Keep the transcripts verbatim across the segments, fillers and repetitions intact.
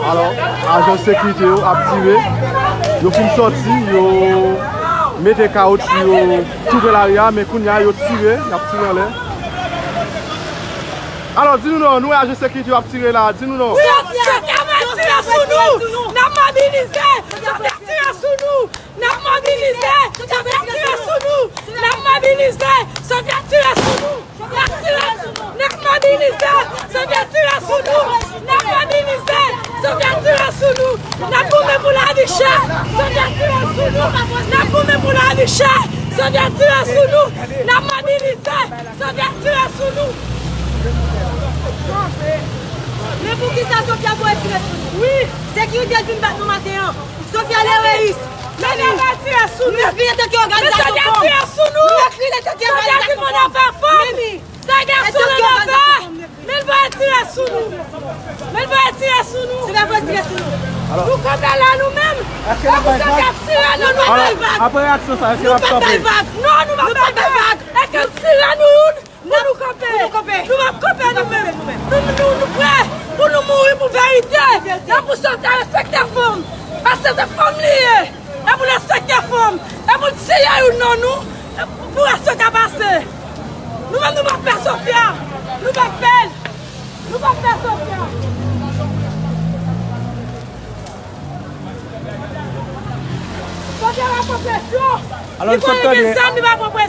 Alò, ajan sekirite yo ap tire. Yo fin sòti, yo mete kawotchou yo toufe lari a, men kounye a yo tire, y ap tire anlè. Alò, di nou non, nou wè ajan sekirite yo ap tire la, di nou non. Sòsyè ap tire sou nou, n ap mobilize, sòsyè ap tire sou nou. N ap mobilize, sòsyè ap tire sou nou. N ap mobilize, sòsyè ap tire sou nou. N ap tire, n ap mobilize, sòsyè ap tire sou nou. N ap mobilize, sòsyè ap tire sou nou. N ap goumen pou lavi chè, sòsyè ap tire sou nou. N ap goumen pou lavi chè, sòsyè ap tire sou nou. N ap mobilize, sòsyè ap tire sou nou. Men poukisa sòsyè ap voye tire sou nou? Wi. Sekirite vin bat nou maten an. Sofia Loreis, men nou pa tire sou nou. Nou ekri antanke òganizasyon fanm. Sofia tire sou nou. Nou ekri antanke òganizasyon fanm. Sofia tire sou nou. Men l pa tire sou nou. Men l pa tire sou nou. Sofia tire sou nou. Nou kanpe la nou menm. Èske n ap bay vag? Apre reyaksyon sa, èske n ap kanpe? Nou p ap bay vag. Non, nou p ap bay vag. Èske n tire nou youn? Pou nou kanpe. Pou nou kanpe. Nou p ap kanpe nou menm. Nou, nou, nou prè pou nou mouri pou verite. E pou Sofia respekte fanm. Paske se fanm li ye. E pou l respekte fanm. E pou l tiye youn nan nou. E pou, pou rès yo ka pase. Nou menm nou p ap pè Sofia. Nou p ap pè l. Nou p ap pè Sofia. Sofia pa pran presyon. Alò, nou sot tande,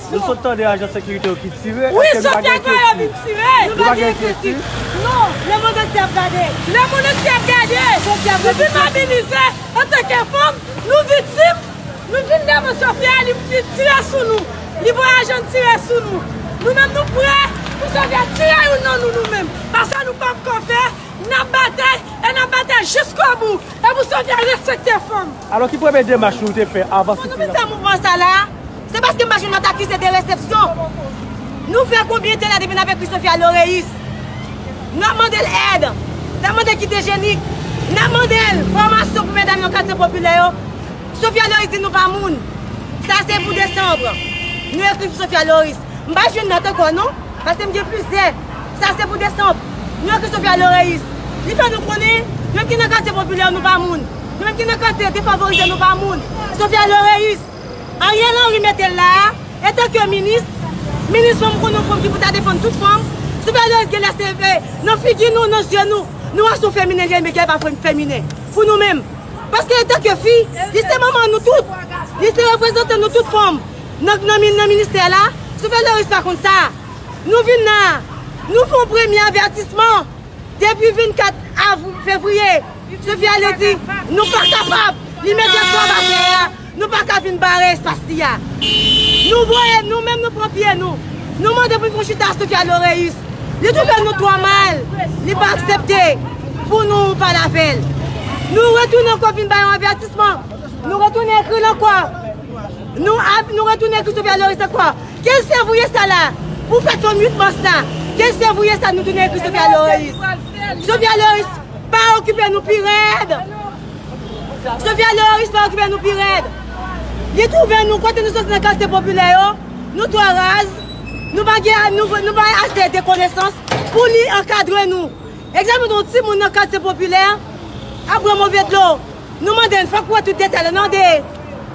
nou sot tande ajan sekirite yo ki tire. Wi, Sofia kwè yo vin tire. Nou pa gen enkyetid. Non, lemonn antye ap gade. Lemonn antye ap gade. Nou vin mobilize antanke fanm, nou viktim. Nou vin devan Sofia, li, li tire sou nou. Li voye ajan tire sou nou. Nou menm nou prè pou Sofia tire youn nan nou, nou menm. Paske nou p ap kanpe, n ap batay, e n ap batay jiskobou. E pou Sofia respekte fanm. Alò, ki premye demach nou te fè avan... Pou nou vin fè mouvman sa la, se paske m pa jwenn lòt akize de resepsyon. Nou fè konbyen tan la depi n ap ekri Sofia Loreis? N ap mande l èd. N ap mande kit ijenik. N ap mande l fòmasyon pou medam nan katye popilè yo. Sofia Loreis di nou pa moun. Sa se pou desanm. Nou ekri sou Sofia Loreis. M pa jwenn lòt ankò non, paske m gen plizyè. Sa se pou desanm. Nou ekri Sofia Loreis. Li fè nou konnen, nou menm ki nan katye popilè, nou pa moun. Nou menm ki nan katye defavorize, nou pa moun. Sofia Loreis, Ariel Henry mete l la a, antanke minis, minis fanm, konnen yon fanm ki pou ta defann tout fanm. Sofia Loreis genlè se, eh, nan figi nou, nan zye nou, nou wè se yon feminen li ye, men genlè pa feminen pou nou menm. Paske antanke fi, li se manman nou tout. Li se reprezantan nou tout fanm. Nan, nan, nan ministè la, Sofia Loreis pa konn sa. Nou vin la, nou fè yon premye avètisman. Depi vennkat avri-, fevriye, Sofia Loreis di, nou pa kapab. Li mete kò atè a. Nou pa ka vin bare espas li a. Nou voye, nou menm nou pran pye nou. Nou mande pou n fè yon chita ak Sofia Loreis. Li twouve nou twò mal. Li pa aksepte pou nou pale avè l. Nou retounen ankò vin ba yon avètisman. Nou retounen ekri l ankò. Nou ap, nou retounen ekri Sofia Loreis ankò. Kenz fevriye sa la, pou fèt fanm uit mas la. Kenz fevriye sa nou tounen ekri Sofia Loreis. Sofia Loreis pa okipe nou pi rèd. Sofia Loreis pa okipe nou pi rèd. Li twouve nou kote nou soti nan katye popilè yo, nou twò raz, nou pa gen, nou, nou pa ase de konesans pou li ankadre nou. Egzanp, yon timoun nan katye popilè ap bwè move dlo. Nou mande l, fòk ou wè tout detay la, nou mande,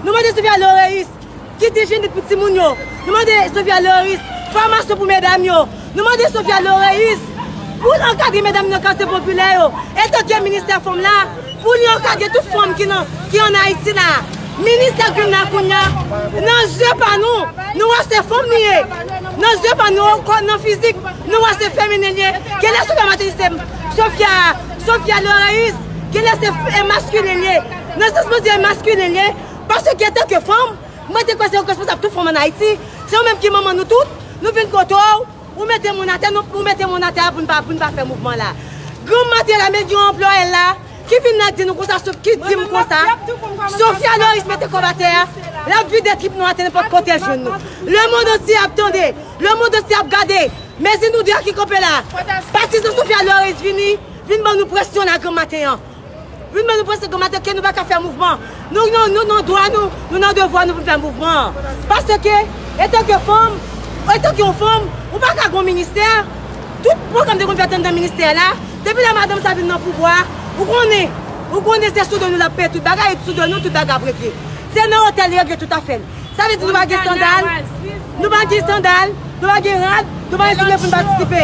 nou mande Sofia Loreis, kit ijenik pou timoun yo. Nou mande Sofia Loreis, fòmasyon pou medam yo. Nou mande Sofia Loreis pou l ankadre medam nan katye popilè yo. Antanke ministè fanm la, pou li ankadre tout fanm ki nan, ki ann Ayiti la. Minis la vin la kounye a, nan zye pa nou, nou wè se fanm li ye. Nan zye pa nou, kò, nan fizik, nou wè se feminen li ye. Genlè Sofia Matelier se Sofia, Sofia Loreis, genlè se, e, maskilen li ye. Nan sans mwen di e maskilen li ye, paske antanke fanm, mwen te kwè se ou k responsab tout fanm ann Ayiti. Se ou menm ki manman nou tout. Nou vin kote w, ou mete moun atè, nou, ou mete moun atè a pou n pa, pou n pa fè mouvman la. Granm maten la, men gen yon anplwaye la ki vin la di nou konsa, ki di m konsa, Sofia Loreis mete kòb atè a, l ap vide trip nou atè nenpòt kote l jwenn nou. Lemonn antye ap tande, lemonn antye ap gade. Mezi nou de a ki kanpe la. Patizan Sofia Loreis vini, vin ban nou presyon la granm maten an. Vin ban nou presyon granm maten ke nou pa ka fè mouvman. Nou, nou, nou nan dwa nou, nou nan devwa nou pou n fè mouvman. Paske, antanke fanm, antanke yon fanm, ou pa ka gon ministè. Tout pwogram te konn fèt anndan ministè la. Depi lè madanm sa vin nan pouvwa, ou konnen, Ou konnen se sou do nou l ap peye tout bagay, e sou do nou tout bagay ap regle. Se nan otèl li regle tout afè l. Sa vle di nou pa gen sandal, nou pa gen sandal, nou pa gen rad, nou pa gen soulye pou n patisipe.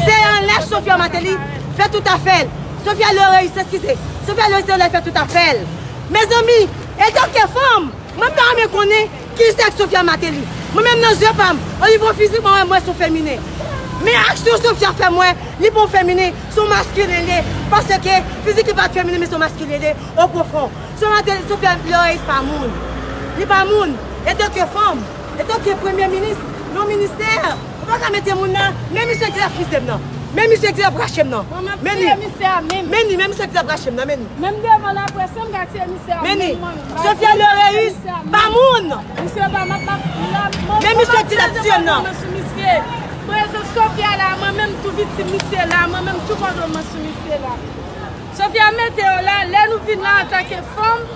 Se anlè Sophia Martelly fè tout afè l. Sophia Loreus, eskize. Sophia Loreus se anlè fè tout afè l. Mezanmi, etanke fanm, mwen m ta renmen konnen kisa k Sophia Martelly. Mwen menm nan zye pa m, o nivo fizik mwen wè mwen se yon feminen. Men aksyon Sophia fè mwen, li pa yon feminen, se yon maskilen li ye. Paske fizik li pa t feminen, men se yon maskilen li ye, o pwofon. Sophia Martelly, Sophia Loreus pa moun. Li pa moun. Etanke fanm, etanke premye minis, nan ministè, ou pa ka mete moun nan, men misye ki t ap fize m nan. Men misye ki t ap rache m nan. Men li. Men li, men misye ki t ap rache m nan, men li. Menm devan laprès, m ka tiye misye a. Men li. Sophia Loreus pa moun. Misye pa m ap, m ap, m ap, men misye ki t ap tiye m nan. Prezans Sophia la, mwen menm tou viktim misye la, mwen menm tou kòdonman sou misye la. Sophia mete yo la, lè nou vin la antanke fanm,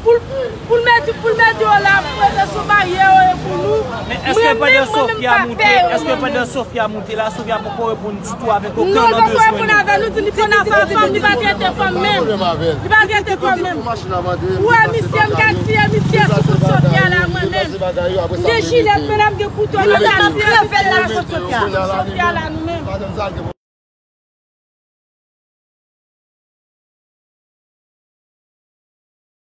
pou l, pou l mete, pou l mete yo la, pou mete sou baryè yo e pou nou. Men èske pandan Sophia moute, èske pandan Sophia moute la, Sophia poko reponn ditou avèk okenn nan bezwen nou? Non, li poko reponn avè nou, di li pran afè fanm, li pa trete fanm menm. Li pa trete fanm menm. Ou wè misye, m ka tiye misye sou kont Sophia la, mwen menm. M gen jilèt, men la m gen kouto, m ka tiye misye sou kont Sophia la, nou menm.